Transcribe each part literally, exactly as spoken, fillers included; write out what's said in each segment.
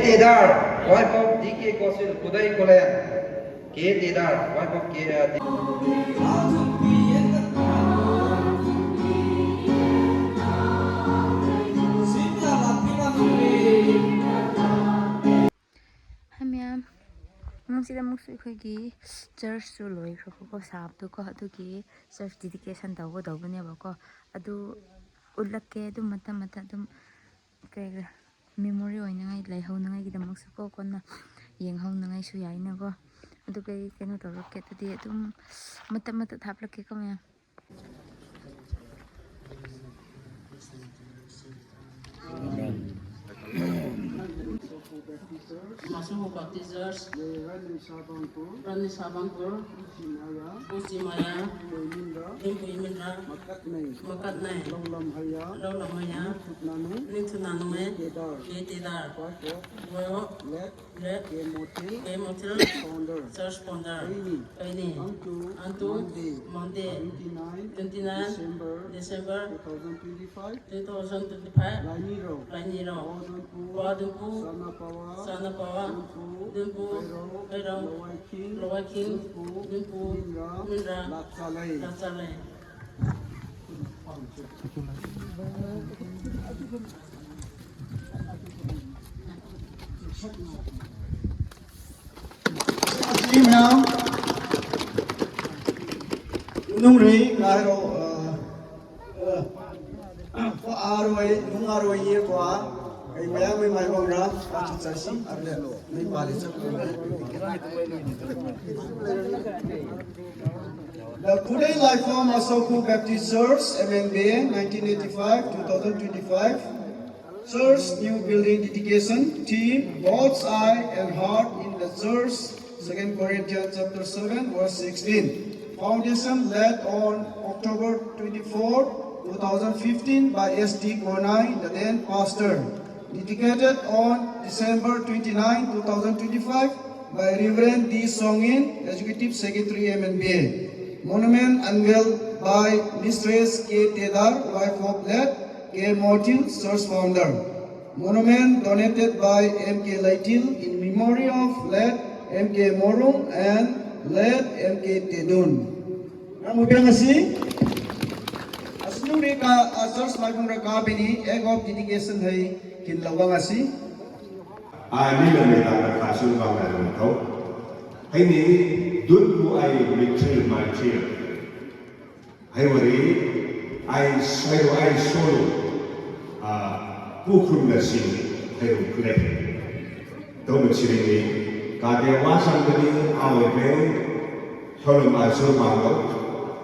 Tedar, wife of D K Kosil, Kudai Kolen. K Tedar, wife of K, uh, D- Hi mayam. ꯃꯨꯛꯁꯤꯗ ꯃꯨꯛꯁꯨ ꯑꯩꯈꯣꯏꯒꯤ church ꯁꯨ ꯂꯣꯏꯈ꯭ꯔꯕꯀꯣ, ꯁꯥꯕꯗꯨꯀꯣ, ꯑꯗꯨꯒꯤ church dedication ꯇꯧꯒꯗꯧꯕꯅꯦꯕꯀꯣ꯫ ꯑꯗꯨ ꯎꯠꯂꯛꯀꯦ, ꯑꯗꯨꯝ ꯃꯇꯝ ꯃꯇꯝ ꯑꯗꯨꯝ ꯀꯩ ꯀꯩ memory ꯑꯣꯏꯅꯉꯥꯏ, ꯂꯩꯍꯧꯅꯉꯥꯏꯒꯤꯗꯃꯛꯁꯨ ꯀꯣ, ꯀꯣꯟꯅ ꯌꯦꯡꯍꯧꯅꯉꯥꯏꯁꯨ ꯌꯥꯏꯅꯀꯣ꯫ ꯑꯗꯨ ꯀꯩ ꯀꯩꯅꯣ ꯇꯧꯔꯛꯀꯦ, ꯑꯗꯨꯗꯤ ꯑꯗꯨꯝ ꯃꯇꯠ ꯃꯇꯠ ꯍꯥꯞꯂꯛꯀꯦꯀꯣ ꯃꯌꯥꯝ꯫ Masoko Baptist Church, Rani Sabangpur, Rani Sabangpur, Uchi Maya, Uchi Maya, Dungpui Minra, Dungpui Minra, Makatnei, Makatnei, Longlam Haya, Longlam Haya, Ningthut Nanung, Ningthut Nanung, K Tedar, K Tedar, wife of, wife of, late, late, K Motil, K Motil, founder, church founder, Kaini, Kaini, unto, unto, Monday, Monday, twenty-nine, twenty-nine, December, December, two thousand twenty-five, two thousand twenty-five, Lainiro, Lainiro, Paodunpu, Paodunpu, Sanapawa, Sanapawa, Dunpu, Dunpu, Kairong, Kairong, Lower King, Lower King, Dunpu, Dunpu, Minra, Minra, Latsalei, Latsalei. Nungrei, ngarao, uh, uh, ko aroi, nung aroi ye ko a, kei maya mei mai bang ra, ka chi cha si, arle lo, mei pa le cha ko. The Khudei Laiphom Masoko Baptist Church, M N B A, nineteen eighty-five, two thousand twenty-five. Church new building dedication, theme, God's eye and heart in the church, Second Corinthians chapter seven, verse sixteen. Foundation laid on October twenty-fourth, two thousand fifteen by S T Konai, the then pastor. Dedicated on December twenty-ninth, two thousand twenty-five by Reverend D Songin, Executive Secretary, M N B A. Monument unveiled by Mistress K Tedar, wife of late K Motil, church founder. Monument donated by M K Leitil in memory of late M K Morung and late M K Tedun. Nang ubiang asi, asinuri ka, a, church laibung ra ka bini, egg of dedication hai kin lawang asi. Ai, ni la me ta ka ka sun bang na lung tau. Hai ni, Dunpu ai mitril maitril. Hai wari, ai sai ro ai solo, a, kukhum na sin, hai ro kule. Tau ma chiri ni, ka de wasang kani, awe pe, Solo ma solo ma lo,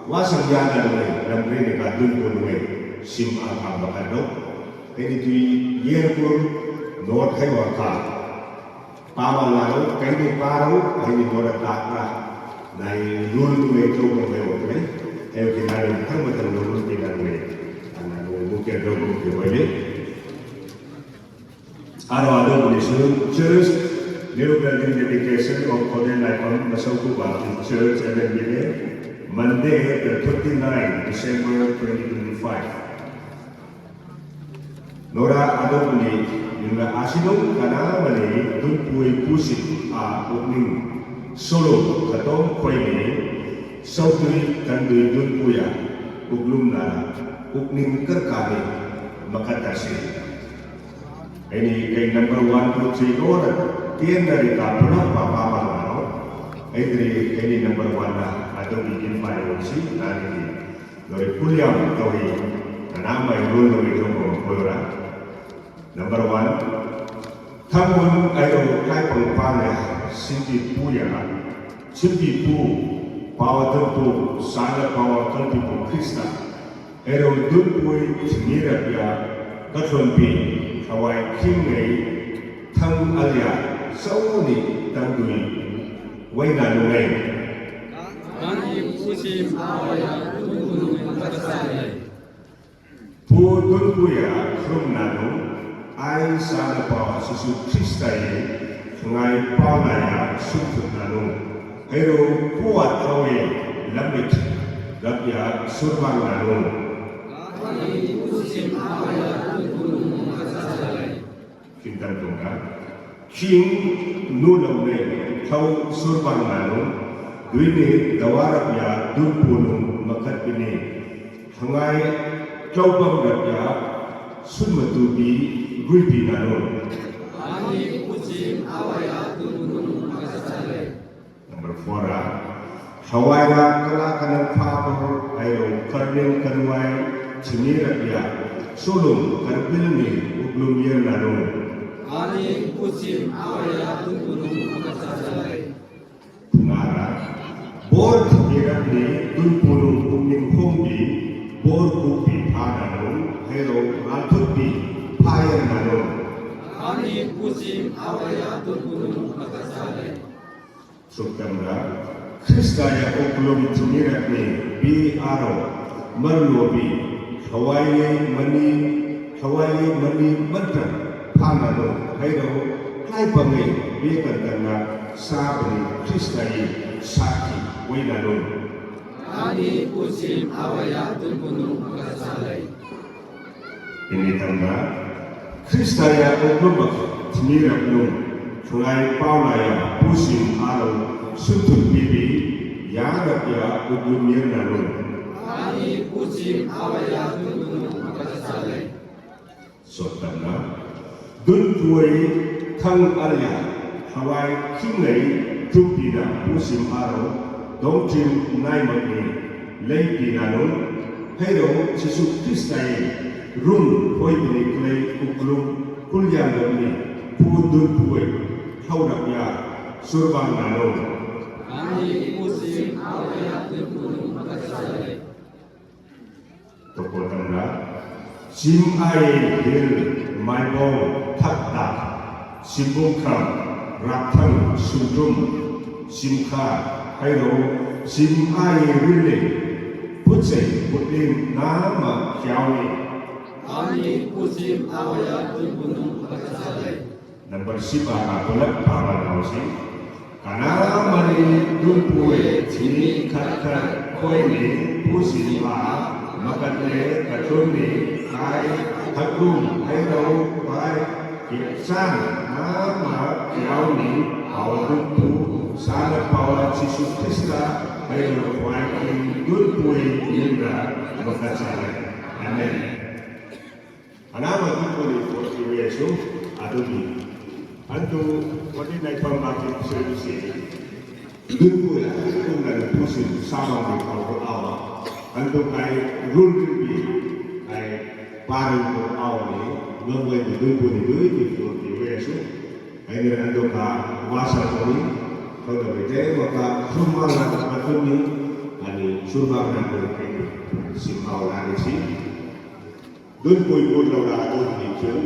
wasang ya na lo, lam ri ni ka Dunpu lo, sim a ka ba ka do. Kei ni tui yer kur, not hai wa ka. Pa ma la lo, kei ni pa lo, kei ni mo la ta ka. Nai rul lo, to mo lo, kei ni. Kei ni na lo, kei mo ta lo, kei ni na lo. Ana lo, mo ke do, mo ke wa le. Aro ado Buddhist Church, new building dedication of Khudei Laiphom Masoko Baptist Church, M N B A, Monday, April twenty-nine, December twenty twenty-five. Nora ado buni, ningla asinung kana mani Dunpui pusin a opening solo katong koi ni, sautui tandui Dunpui a, uklum na, opening kerkani, makatasi. Ini kei number one, two, three, or ten dari ka pura pa pa pa ma no. Ini, ini number one na, ado bikin pa yo si, nari di. Lori puliam tau hi, nana mai rul lori tau ko pura. Number one, thamun ai ro kai pang pa ne, simpi pu ya, simpi pu, pawa Dunpu, sana pawa kalpi pu Krista. Ero Dunpui chinira pia, kathonpi, kawai king nei, thang alia, sauni tangdui, waina nungai. Pu Dunpui a khrum nanu, ai sana pawa Jisu Krista ye, ngai pawa na ya sumtut nanu. Ero puwa tawe lamit, gapya surmang nanu. Kintan tungka. King nu lam ne, thao surbang nanu, duine dawarap ya dunpu nung makatpene, hangai thao bang rap ya, sun matubi, ruipi nanu. Ani pusim awa ya dunpu nung makatsa lei. Number four a, hawai ra kala kanang pha por ayo karneng kanwai chini rap ya, sulung karpil ni uklum yer nanu. Ani pusim awa ya dunpu nung makatsa lei. Pungara, bor thirap ni dunpu nung pungning hongbi, bor kupi pha nanu, hero ratutbi pha yer nanu. Ani pusim awa ya dunpu nung makatsa lei. Soktamra, Krista ya uklum chini rap ni, bi aro, marlobi, hawai mani, hawai mani mantra, pha nanu, hero, klai pangai, bi kantang na, sabani, Krista ye, saki, wai nanu. Ani pusim awa ya dunpu nung makatsa lei. Ini tangda, Krista ya uklum bak, chini rap nung, chungai paula ya, pusim aro, suntun bibi, ya rap ya, uklum yer nanu. Ani pusim awa ya dunpu nung makatsa lei. Soktamra, dunpu ai thang arya, hawai king lei, tupi na, pusim aro, dongchim nai mak ni, leipi nanu, hero, Jisu Krista ye, rung, hoi bini klei, uklum, kulyang ni, pu dunpu ai, thao rap ya, surbang nanu. Ani pusim awa ya dunpu nung makatsa lei. Tokotangda, Chim Ai Hill, Maibong, Thakdak, Simbungkham, Rapthang, Suntum, Simkha, hero, Chim Ai Hill le, Putsei, Putling, nama, Kiauni. Ani pusim awa ya dunpu nung makatsa lei. Number six a kapulak papa nausi. Kanamani dunpu ai chini khat khat koi ni pusim a makat le kachun ni kai hakum haidau pai kipsan nama kiauni pao dunpu sana pao Jisu Krista haidau kwai kin dunpu ai nimra makatsa lei. Amen. Anama dunpu ni forty-eight years old, adobi. Anto, forty-nine pam makin service. Dunpu ya, dunpu na pusin, sama ni kau ko awa. Anto kai run bi, kai parin ko awa ni, ngam wai ni dunpu ni dui ni forty-eight years old. Ai ni anto ka wasa ko ni, kau da bete, waka sumba na ka tuni, ani sumba na ko ni, sim awa ni si. Dunpui pun lo la dunpui chun.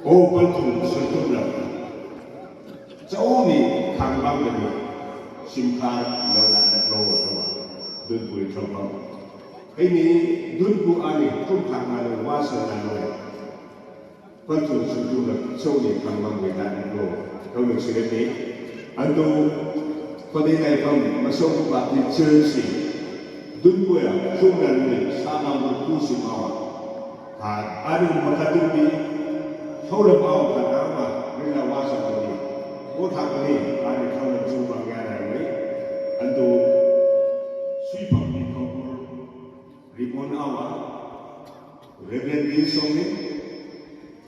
O, Panchung Suntum la. Chao ni khangbang le ni. Simkha lo la na lo wa tawa. Dunpui khangbang. Ai ni dunpu ani kum khang na lo wa sa na lo. Panchung Suntum la chao ni khangbang le la na lo. Lo lo sirep ni. Anto, pade nai pam, masong Baptist Church si, dunpui a, chungnan ni, samang pusim awa. Ka, ani makadun ni, thaulam awa, ka nama, rila wasa ko ni. Ko thak ni, ani thaulam chungbang ya na ni. Anto, sui pam ni, kau ko, Ribbon awa, Reverend Lee Song Ling,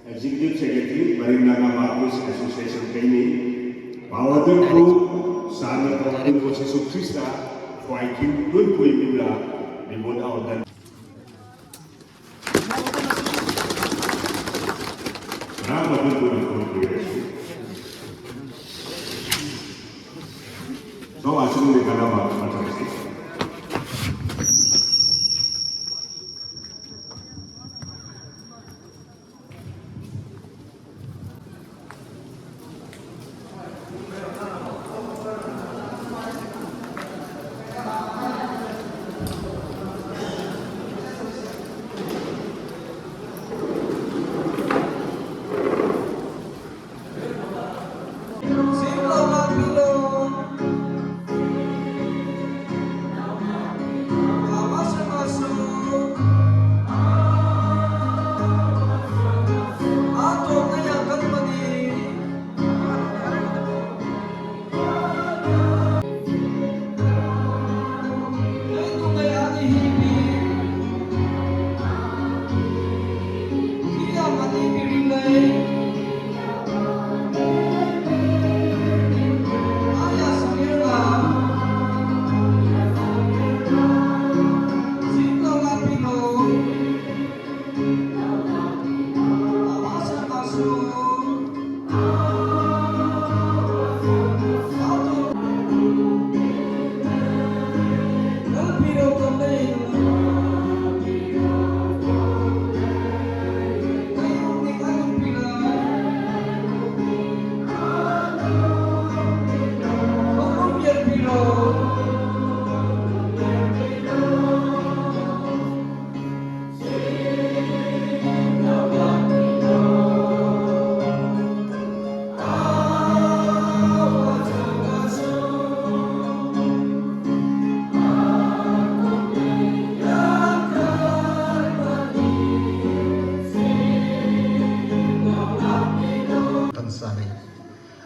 Executive Secretary, Maring Naga Baptist Association, kei ni, Power Dunpu, Sana Power Dunpu, Jisu Krista, Kwai Kin Dunpu, Imla, Ribbon awa dan. Rama Dunpu, Dunpu, Dunpu. So, asung ni kanama, macam ni.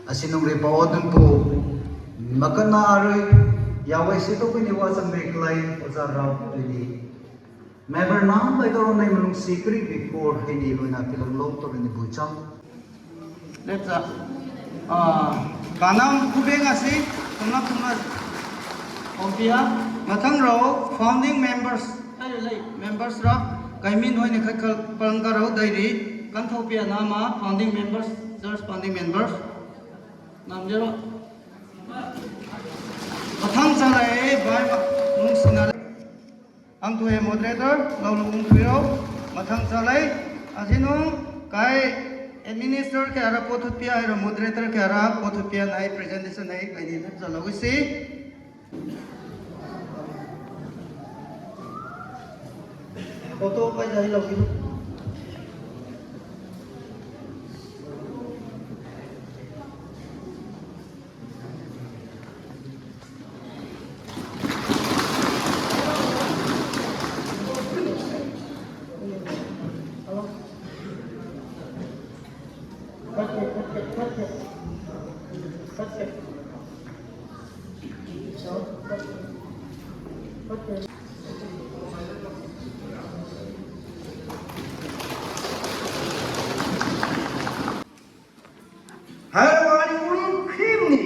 Asinung ri pao dunpu, makana arui, Yahweh si to kini wa sang ri klai, oza rao kini. Member na bai to ronai manungsi kri before hini luna pilang lo to rini buchang. Lepza. Ah, kanang kubeng asi, tungna tungna. Ompia, mathang rao, founding members. Ai, lei, members ra, kaimin hoine khat khat pangka rao diary, kan thopia nama, founding members, church founding members. Nam jero. Mathang chalai, bai ma, nung sina. Ang tu he moderator, lau lu ung piro, mathang chalai, asinung, kai administrator kayara pothut pia, ero moderator kayara pothut pia nai presentation nai, kai di thap chalai wisi. Photo kai jai lo ki. Harani uni khimni,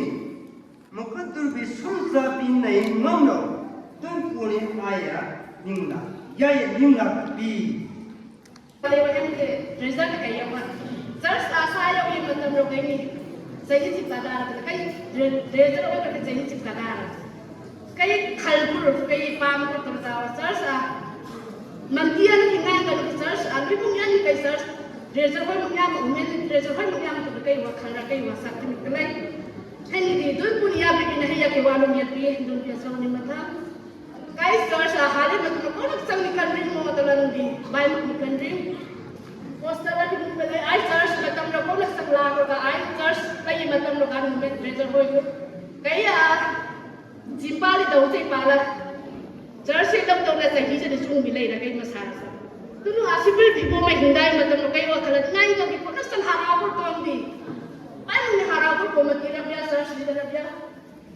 mukut turbi sumsa pinai ngamno, tun puni aya ningla, yaya ningla pi. Kali wa yang ke, result kai yang ma. Church a sa ya wi matam ro kai ni. Sahi chip ka da, kai, re-, result wa kai sahi chip ka da. Kai khalpur, kai pamkur tong sa wa church a. Manti a na kinai ka church a, lui pung yang kai church. Result hoi mung yang, umen result hoi mung yang kai wa khala kai wa sa kini kalai. Heni di dun pun ya bi na he ya ke wa lum ya pi, dun pia sa ni matam. Kai church a hale matam ko nak sang ni kan ring mo talan di, bai mo ni kan ring. Poster la di mo bele ai church matam ko nak sang la ko ka ai church kai matam ko kan met result hoi ko. Kai a, jimpa li dau te pala. Church e dau dau la sa hi sa de sung bi lai la kai masa sa. Tunu a civil people mai hindai matam kai wa khala nai dau bi ko nak sang hara ko tong di. Ai mo ni hara ko ko mati la bia church di la bia.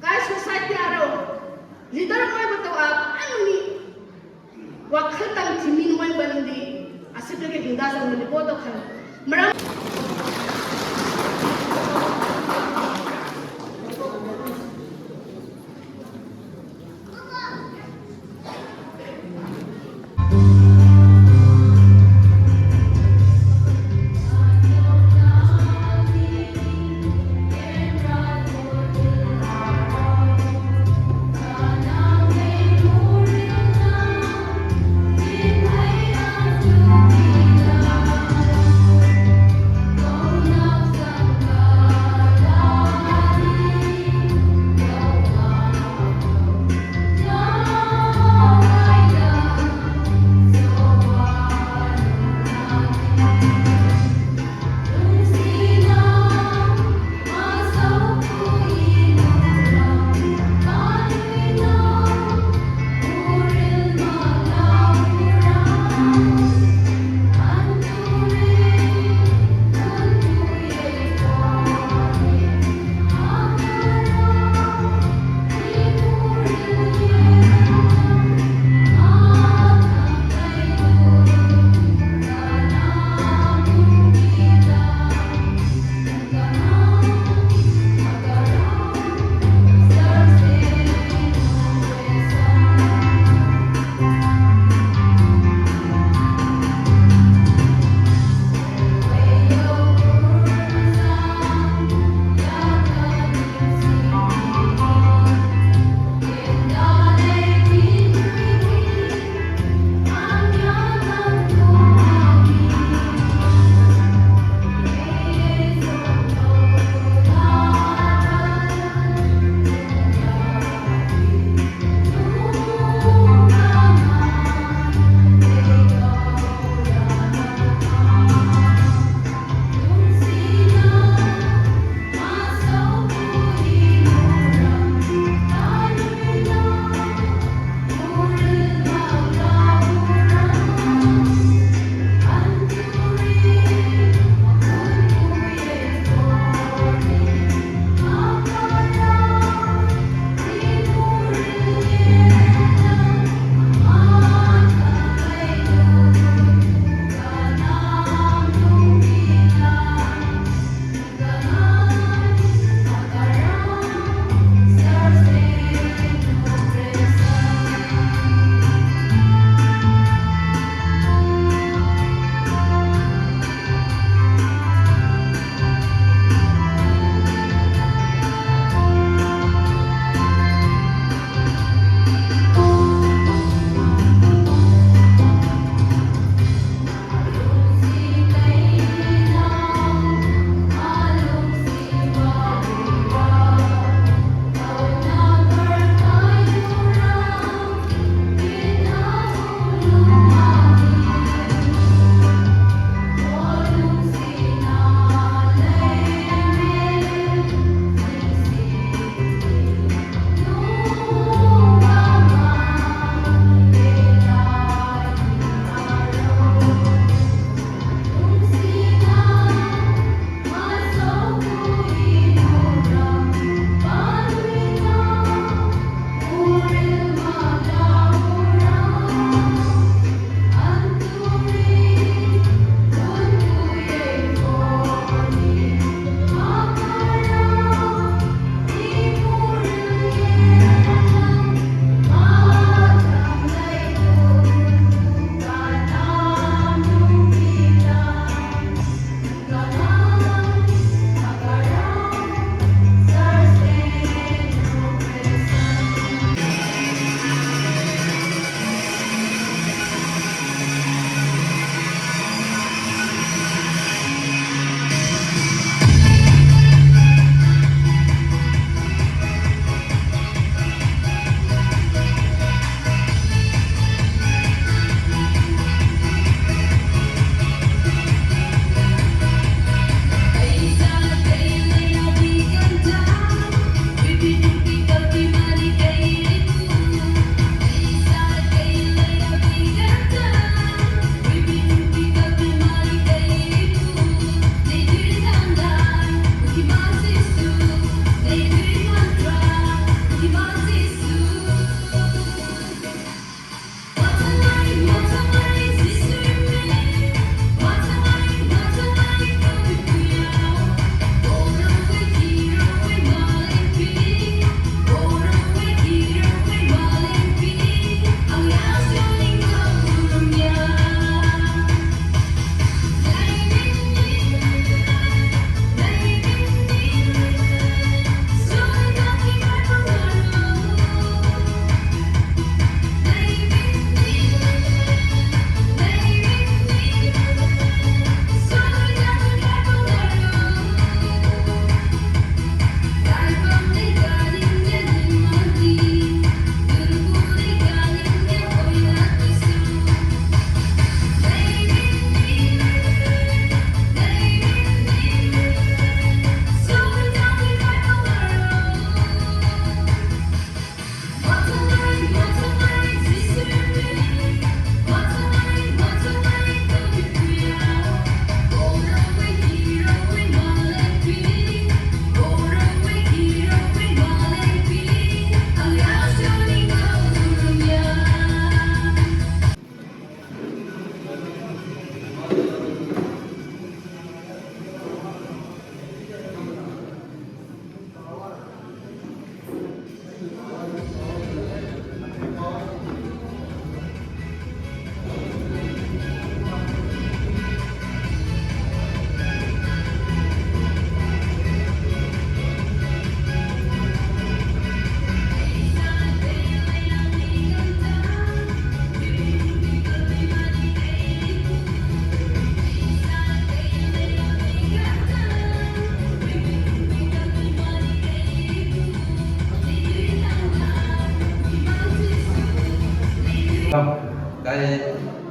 Kai society aro, leader ngoi ba tau a, ai mo ni, wakhal tang timin ngoi ba nang di, asip lagi hingga sang mo ni ko tau khan. Maram.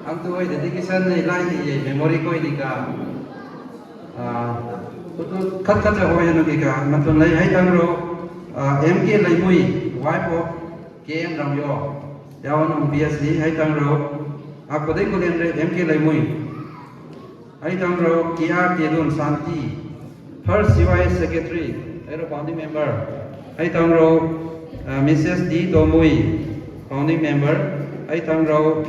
Angtu hoi dedication ne lai di ye memory koi di ka. Ah, tu tu khat khat sa hoi nu ki ka. Mantun lai hai tangro, ah, M K Laimui, wife of K M Ramyo. Yawan ong P S D, hai tangro. Ah, kodei kolen re M K Laimui. Hai tangro, K R Tedun Santi, first C Y S secretary, hai ro founding member. Hai tangro, ah, Missus D Tomui, founding member. Hai tangro,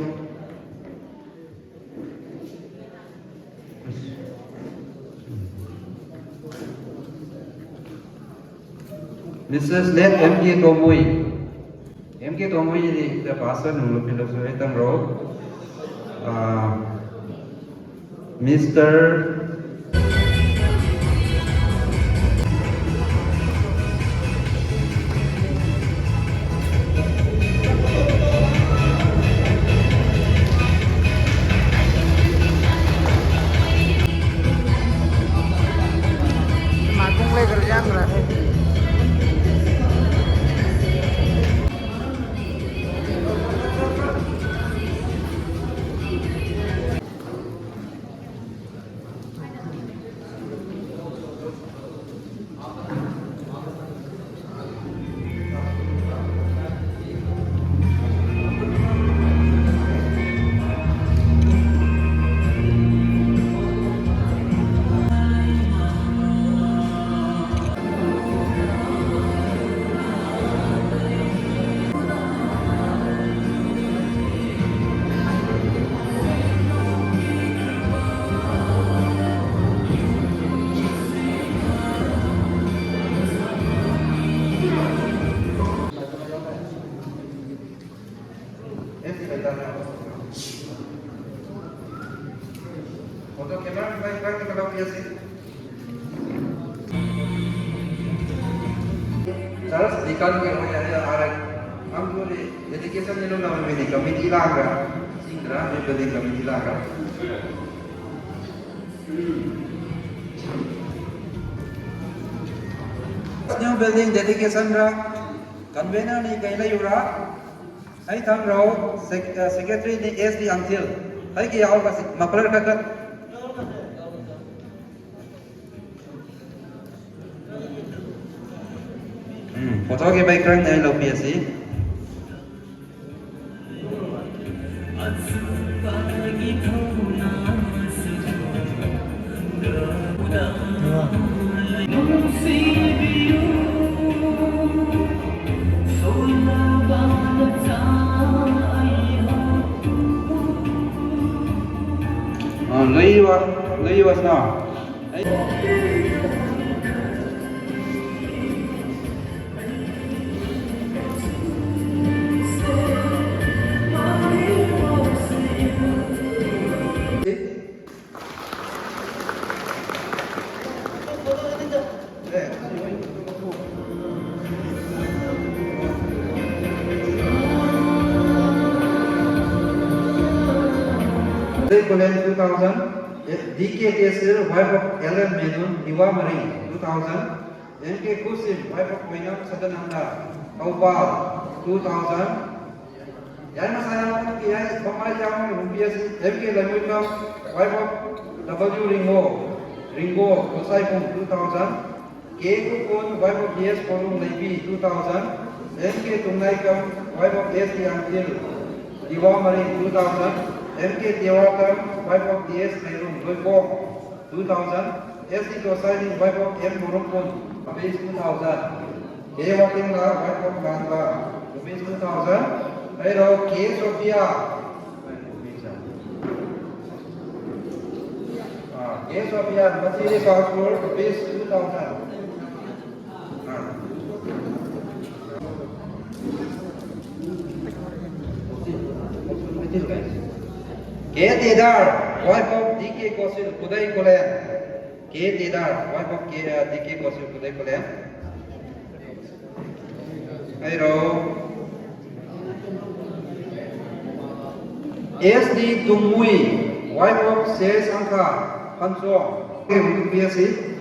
Missus Let M K Tomui. M K Tomui di the pastor nung lo pilo so hai tangro. Ah, Mister Photo camera, camera, camera, camera, yes. Church deacon ke ho ya, ya, are. Hum pure dedication ni lo na, mene committee la ga. Singra, me building committee la ga. New building dedication ra. Convener ni kaila yura. Hai tangro, sec-, eh, secretary ni S D Angthil. Hai ki yao ka si, muffler ka kat. Hmm, photo ke background nai lo P S C. Ah, lei wa, lei wa sna. Two thousand, D K Tesir, wife of L M Menon, Diwamari, two thousand. M K Kusim, wife of Koinam Sadananda, Thoubal, two thousand. Yai masaya ki yai, pamai yai, M K Laimui Kam, wife of W Ringo, Ringo, Kosaikung, two thousand. K Kukun, wife of D S Korung Leibi, two thousand. M K Tungnai Kam, wife of S D Angthil, Diwamari, two thousand. M K Tewa Kam, wife of D S Khairung, Loibok, two thousand. S D Tosaini, wife of M Morungkun, rupees two thousand. K Wating La, wife of Nangla, rupees two thousand. Hai ro, K Sophia. Ah, K Sophia, Masiri Passport, rupees two thousand. Ah. K Tedar, wife of D K Kosil, Kudai Kolen. K Tedar, wife of K, uh, D K Kosil, Kudai Kolen. Hai ro. S D Tungmui, wife of Sesangkha, Phanso. P S C.